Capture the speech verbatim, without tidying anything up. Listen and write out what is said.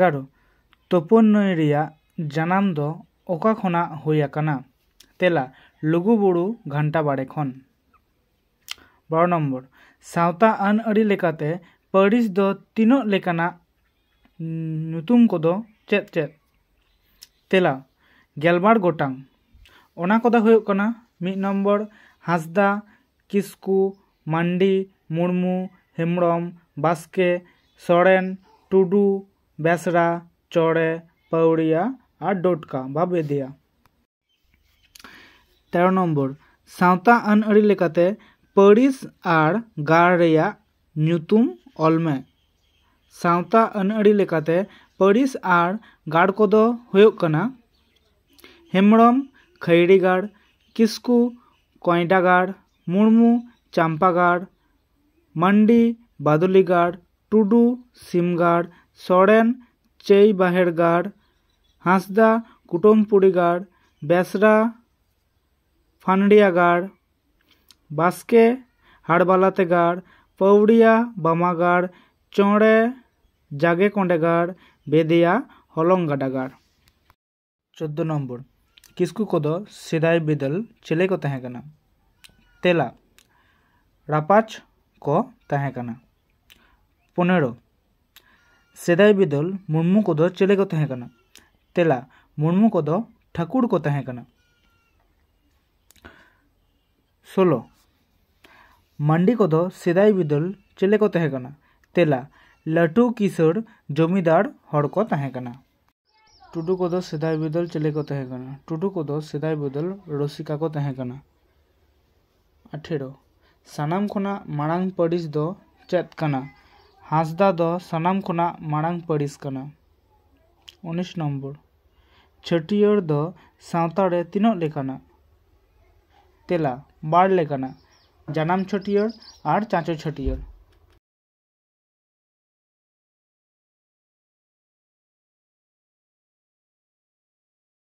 ᱮᱜᱟᱨᱚ, ᱛᱳᱯᱳᱱ ᱱᱟᱹᱭ ᱨᱮᱭᱟᱜ ᱡᱟᱱᱟᱢ ᱫᱚ ᱚᱠᱟ ᱠᱷᱚᱱᱟᱜ ᱦᱩᱭ ᱟᱠᱟᱱᱟ? ᱛᱮᱞᱟ, ᱞᱩᱜᱩᱵᱩᱨᱩ ᱜᱷᱟᱱᱴᱟ ᱵᱟᱲᱮ ᱠᱷᱚᱱ᱾ ᱵᱟᱨᱚ ᱱᱚᱢᱵᱚᱨ, ᱥᱟᱶᱛᱟ ᱟᱹᱱ ᱟᱹᱨᱤ ᱞᱮᱠᱟᱛᱮ ᱯᱟᱹᱨᱤᱥ ᱫᱚ ᱛᱤᱱᱟᱹᱜ ᱞᱮᱠᱟᱱᱟᱜ ᱧᱩᱛᱩᱢ ᱠᱚᱫᱚ ᱪᱮᱫ ᱪᱮᱫ? ᱛᱮᱞᱟ, ᱜᱮᱞᱵᱟᱨ ᱜᱚᱴᱟᱝ᱾ ᱚᱱᱟ ᱠᱚᱫᱚ ᱦᱩᱭᱩᱜ ᱠᱟᱱᱟ, ᱢᱤᱫ ᱱᱚᱢᱵᱚᱨ, ᱦᱟᱸᱥᱫᱟ, ᱠᱤᱥᱠᱩ, ᱢᱟᱱᱰᱤ, ᱢᱩᱨᱢᱩ, ᱦᱮᱢᱵᱽᱨᱚᱢ, ᱵᱟᱥᱠᱮ, ᱥᱚᱨᱮᱱ, ᱴᱩᱰᱩ, ᱵᱮᱥᱨᱟ, ᱪᱚᱲᱮ, ᱯᱟᱹᱣᱲᱤᱭᱟ ᱟᱨ ᱰᱚᱴᱠᱟ ᱵᱟ ᱵᱮᱫᱤᱭᱟ᱾ ᱛᱮᱨᱚ ᱱᱚᱢᱵᱚᱨ, ᱥᱟᱶᱛᱟ ᱟᱹᱱ ᱟᱹᱨᱤ ᱞᱮᱠᱟᱛᱮ ᱯᱟᱹᱨᱤᱥ ᱟᱨ ᱜᱟᱲ ᱨᱮᱭᱟᱜ ᱧᱩᱛᱩᱢ ᱚᱞ ᱢᱮ᱾ ᱥᱟᱶᱛᱟ ᱟᱹᱱ ᱟᱹᱨᱤ ᱞᱮᱠᱟᱛᱮ ᱯᱟᱹᱨᱤᱥ ᱟᱨ ᱜᱟᱲ ᱠᱚᱫᱚ ᱦᱩᱭᱩᱜ ᱠᱟᱱᱟ ᱦᱮᱢᱵᱽᱨᱚᱢ ᱠᱷᱟᱹᱭᱲᱤᱜᱟᱲ, ᱠᱤᱥᱠᱩ ᱠᱚᱸᱭᱰᱟᱜᱟᱲ, ᱢᱩᱨᱢᱩ ᱪᱟᱢᱯᱟᱜᱟᱲ, ᱢᱟᱱᱰᱤ ᱵᱟᱫᱩᱞᱤᱜᱟᱲ, ᱴᱩᱰᱩ ᱥᱤᱢᱜᱟᱲ, ᱥᱚᱨᱮᱱ ᱪᱟᱹᱭᱵᱟᱦᱮᱲᱜᱟᱲ, ᱦᱟᱸᱥᱫᱟ ᱠᱩᱴᱟᱹᱢᱯᱩᱲᱤᱜᱟᱲ, ᱵᱮᱥᱨᱟ ᱯᱷᱟᱱᱰᱤᱭᱟᱜᱟᱲ, ᱵᱟᱥᱠᱮ ᱦᱟᱲᱵᱟᱞᱟᱛᱮ ᱜᱟᱲ, ᱯᱟᱹᱣᱲᱤᱭᱟ ᱵᱟᱢᱟᱜᱟᱲ, ᱪᱚᱬᱮ ᱡᱟᱜᱮ ᱠᱚᱸᱰᱮ ᱜᱟᱲ, ᱵᱮᱫᱮᱭᱟ ᱦᱚᱞᱚᱝ ᱜᱟᱰᱟ ᱜᱟᱲ᱾ ᱪᱳᱫᱫᱳ ᱱᱚᱢᱵᱚᱨ, ᱠᱤᱥᱠᱩ ᱠᱚᱫᱚ ᱥᱮᱫᱟᱭ ᱵᱤᱫᱟᱹᱞ ᱪᱮᱞᱮ ᱠᱚ ᱛᱟᱦᱮᱸ ᱠᱟᱱᱟ? ᱛᱮᱞᱟ, ᱨᱟᱯᱟᱡᱽ ᱠᱚ ᱛᱟᱦᱮᱸ ᱠᱟᱱᱟ᱾ ᱯᱚᱱᱮᱨᱚ, ᱥᱮᱫᱟᱭ ᱵᱤᱫᱟᱹᱞ ᱢᱩᱨᱢᱩ ᱠᱚᱫᱚ ᱪᱮᱞᱮ ᱠᱚ ᱛᱟᱦᱮᱸ ᱠᱟᱱᱟ? ᱛᱮᱞᱟ, ᱢᱩᱨᱢᱩ ᱠᱚᱫᱚ ᱴᱷᱟᱹᱠᱩᱨ ᱠᱚ ᱛᱟᱦᱮᱸ ᱠᱟᱱᱟ᱾ ᱥᱳᱞᱳ, ᱢᱟᱱᱰᱤ ᱠᱚᱫᱚ ᱥᱮᱫᱟᱭ ᱵᱤᱫᱟᱹᱞ ᱪᱮᱞᱮ ᱠᱚ ᱛᱟᱦᱮᱸ ᱠᱟᱱᱟ? ᱛᱮᱞᱟ, ᱞᱟᱹᱴᱩ ᱠᱤᱥᱟᱹᱬ ᱡᱚᱢᱤᱫᱟᱨ ᱦᱚᱲ ᱠᱚ ᱛᱟᱦᱮᱸ ᱠᱟᱱᱟ᱾ ᱴᱩᱰᱩ ᱠᱚᱫᱚ ᱥᱮᱫᱟᱭ ᱵᱤᱫᱟᱹᱞ ᱪᱮᱞᱮ ᱠᱚ ᱛᱟᱦᱮᱸ ᱠᱟᱱᱟ? ᱴᱩᱰᱩ ᱠᱚᱫᱚ ᱥᱮᱫᱟᱭ ᱵᱤᱫᱟᱹᱞ ᱨᱩᱥᱤᱠᱟ ᱠᱚ ᱛᱟᱦᱮᱸ ᱠᱟᱱᱟ᱾ ᱟᱴᱷᱮᱨᱚ, ᱥᱟᱱᱟᱢ ᱠᱷᱚᱱᱟᱜ ᱢᱟᱲᱟᱝ ᱯᱟᱹᱨᱤᱥ ᱫᱚ ᱪᱮᱫ ᱠᱟᱱᱟ? ᱦᱟᱸᱥᱫᱟ ᱫᱚ ᱥᱟᱱᱟᱢ ᱠᱷᱚᱱᱟᱜ ᱢᱟᱲᱟᱝ ᱯᱟᱹᱨᱤᱥ ᱠᱟᱱᱟ᱾ ᱩᱱᱤᱥ ᱱᱚᱢᱵᱚᱨ, ᱪᱷᱟᱹᱴᱭᱟᱹᱨ ᱫᱚ ᱥᱟᱶᱛᱟ ᱨᱮ ᱛᱤᱱᱟᱹᱜ ᱞᱮᱠᱟᱱᱟ? ᱛᱮᱞᱟ, ᱵᱟᱨ ᱞᱮᱠᱟᱱᱟ, ᱡᱟᱱᱟᱢ ᱪᱷᱟᱹᱴᱭᱟᱹᱨ ᱟᱨ ᱪᱟᱪᱳ ᱪᱷᱟᱹᱴᱭᱟᱹᱨ᱾